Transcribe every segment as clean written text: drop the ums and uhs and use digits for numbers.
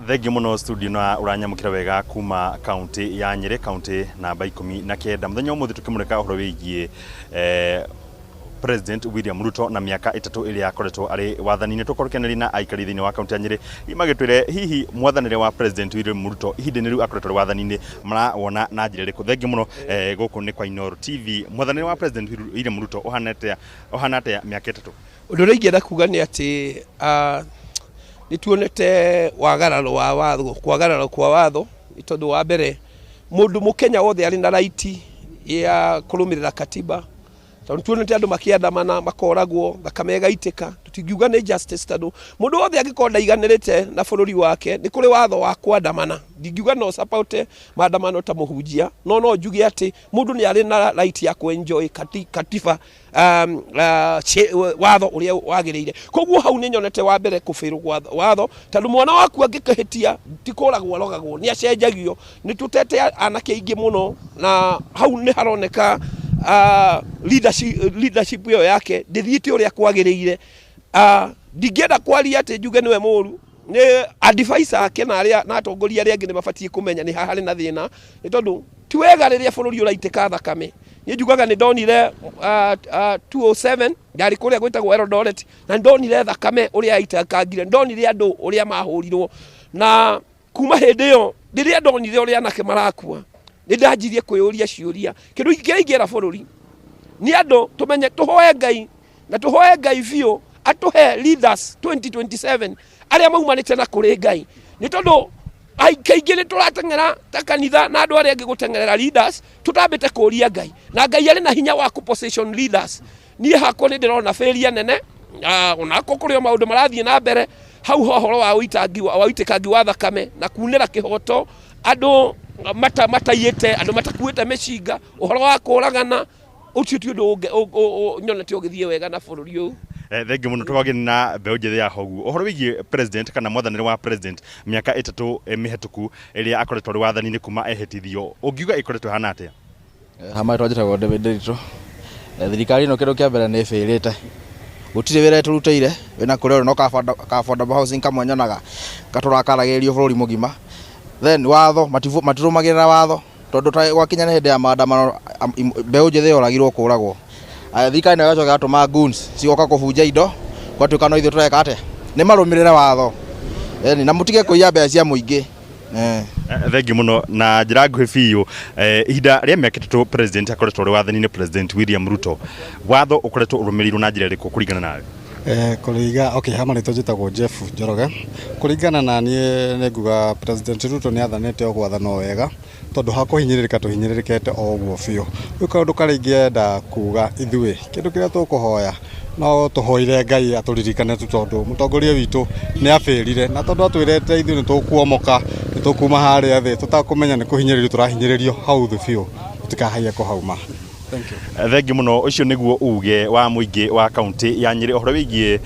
Thengiũ mũno studio na ũranyamũkĩra wega kuma kaunti ya Nyĩrĩ, kaunti namba 19. Mũthenya wa ũmũthĩ tũkĩmũrĩka ũhoro wĩgiĩ President William Ruto na mĩaka 3 ĩrĩa akoretwo arĩ wathani-inĩ. Tũkorwo tũkĩaranĩria na aikari thĩinĩ wa kaunti ya Nyĩrĩ magĩtwĩre hihi mwathanĩre wa President William Ruto ihinda-inĩ rĩu akoretwo arĩ wathani-inĩ marawona na njĩra ĩrĩkũ. Thengiũ mũno gũkũ nĩ kwa Inooro TV. Mwathanĩre wa President William Ruto ũhana atĩa ũhana atĩa mĩaka 3? Ũndũ ũrĩa ingĩenda kuga nĩ atĩ nĩ tuonete wagararo wa watho, kwagararwo kwa watho, nĩ tondũ wa mbere mũndũ mũkenya wothe arĩ na right ya kũrũmĩrĩra katiba, tondũ nĩ tuonete andũ makĩandamana makoragwo, thakame ĩgaitĩka, tũtingiuga nĩ justice tondũ mũndũ wothe angĩkorwo ndaiganĩrĩte na bũrũri wake nĩ kũrĩ watho wa kwandamana. Ndingiuga no support maandamano ta mũhunjia, no no njuge atĩ mũndũ nĩ arĩ na right ya kũ enjoy katiba watho ũrĩa wagĩrĩire. Koguo hau nĩ nyonete wa mbere kũbĩrwo kwa watho, tondũ mwana waku angĩkĩhĩtia ti kũragwo arogagwo, nĩ acenjagio. Nĩ tũtete anake aingĩ mũno, na hau nĩ haroneka leadership ĩyo yake ndĩthiĩte ũrĩa kwagĩrĩire. Ndingĩenda kwaria atĩ njuge nĩwe mũru, nĩ advisor ake na arĩa na atongoria arĩa angĩ nĩ mabatiĩ kũmenya nĩ ha harĩ na thĩna, nĩ tondũ ti wega rĩrĩa bũrũri ũraitĩka thakame. Niĩ njugaga nĩ ndonire 207 ndarĩ kũrĩa gwĩtagwo Eldoret, na nĩ ndonire thakame ũrĩa yaitĩkangire, nĩ ndonire andũ ũrĩa mahũrirwo, na kuma hĩndĩ ĩyo rĩrĩa ndonire ũrĩa anake marakua nĩ ndanjirie kwĩyũria ciũria. Kĩndũ kĩrĩa ingĩra bũrũri nĩ andũ tũmenye, tũhoe Ngai na tũhoe Ngai biũ atũhe leaders 2027 arĩa maumanĩte na kũrĩ Ngai, nĩ tondũ kaingĩ nĩ tũrateng'era ta kanitha na andũ arĩa angĩ gũteng'erera leaders tũtambĩte kũria Ngai, na Ngai arĩ na hinya wa kũ position leaders. Niĩ hakwa nĩ ndĩrona failure nene, onakorwo kũrĩ o maũndũ marathiĩ na mbere hau ho ũhoro wa ũitangi wa ũitĩkangi wa thakame na kunĩra kĩhoto andũ mataiyĩte, andũ matakuĩte mĩcinga, ũhoro wa kũragana, ũcio ti ũndũ nyonete ũgĩthiĩ wega na bũrũri ũyũ. Thengiũ mũno. Tũgagĩ na mbeũ njĩthĩ ya hogu ũhoro wĩgiĩ president kana mwathanĩre wa president mĩaka 3 mĩhetũku ĩrĩa akoretwo arĩ wathani-inĩ kuma ehĩtithio, ũngiuga ĩkoretwo ĩhana atĩa? Ha marĩtwa njĩtagwo David Ndiritu. Thirikari ĩno kĩndũ kĩa mbere nĩ ĩbĩrĩte, gũtirĩ wĩra ĩtũrutĩire, wĩna kũrĩa ũrĩ no ka affordable housing kamwe nyonaga katũrakaragĩrĩrio bũrũri mũgima. Then watho, matirũmagĩrĩra watho tondũ ta gwakinya nĩ hĩndĩ ya maandamano mbeũ njĩthĩ yoragirwo kũragwo. Thirikari nayo ĩgacoka ĩgatũma goons cigoka kũbunja indo, gwatuĩka no ithuĩ tũreka atĩa? Nĩ marũmĩrĩre watho na mũtige kũiya mbeca cia mũingĩ. Thengiũ mũno. Na njĩra nguhĩ biũ, ihinda rĩa mĩaka 3 president akoretwo arĩ wathani-inĩ, President William Ruto, watho ũkoretwo ũrũmĩrĩirwo na njĩra ĩrĩkũ kũringana nawe? Kũringa okay, ha marĩtwa njĩtagwo Jeff Njoroge. Kũringana na niĩ nĩ nguga President Ruto nĩ athanĩte o gwathana o wega, tondũ ha kũhinyĩrĩrĩka tũhinyĩrĩrĩkĩte o ũguo biũ. Rĩu kaũndũ karĩa ingĩenda kuga ithuĩ, kĩndũ kĩrĩa tũkũhoya no tũhoire Ngai atũririkane tu, tondũ mũtongoria witũ nĩ abĩrire, na tondũ atwĩrĩte ithuĩ nĩ tũkuomoka, nĩ tũkuma harĩa thĩ tũtakũmenya nĩ kũhinyĩrĩrio tũrahinyĩrĩrio hau thĩ biũ, tũtikahaiye kũhauma. Thank you. Thengiũ mũno. Ũcio nĩguo uge wa mũingĩ wa kaunti ya Nyĩrĩ ũhoro wĩgiĩ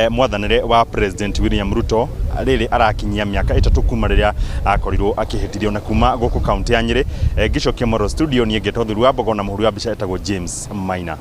mwathanĩre wa President William Ruto rĩrĩ arakinyia mĩaka 3 kuma rĩrĩa akorirwo akĩhĩtithio. Na kuma gũkũ kaunti ya Nyĩrĩ, ngĩcokia Moro studio, niĩ ngetwo Thuri wa Mbogo na mũhuri wa mbica etagwo James Maina.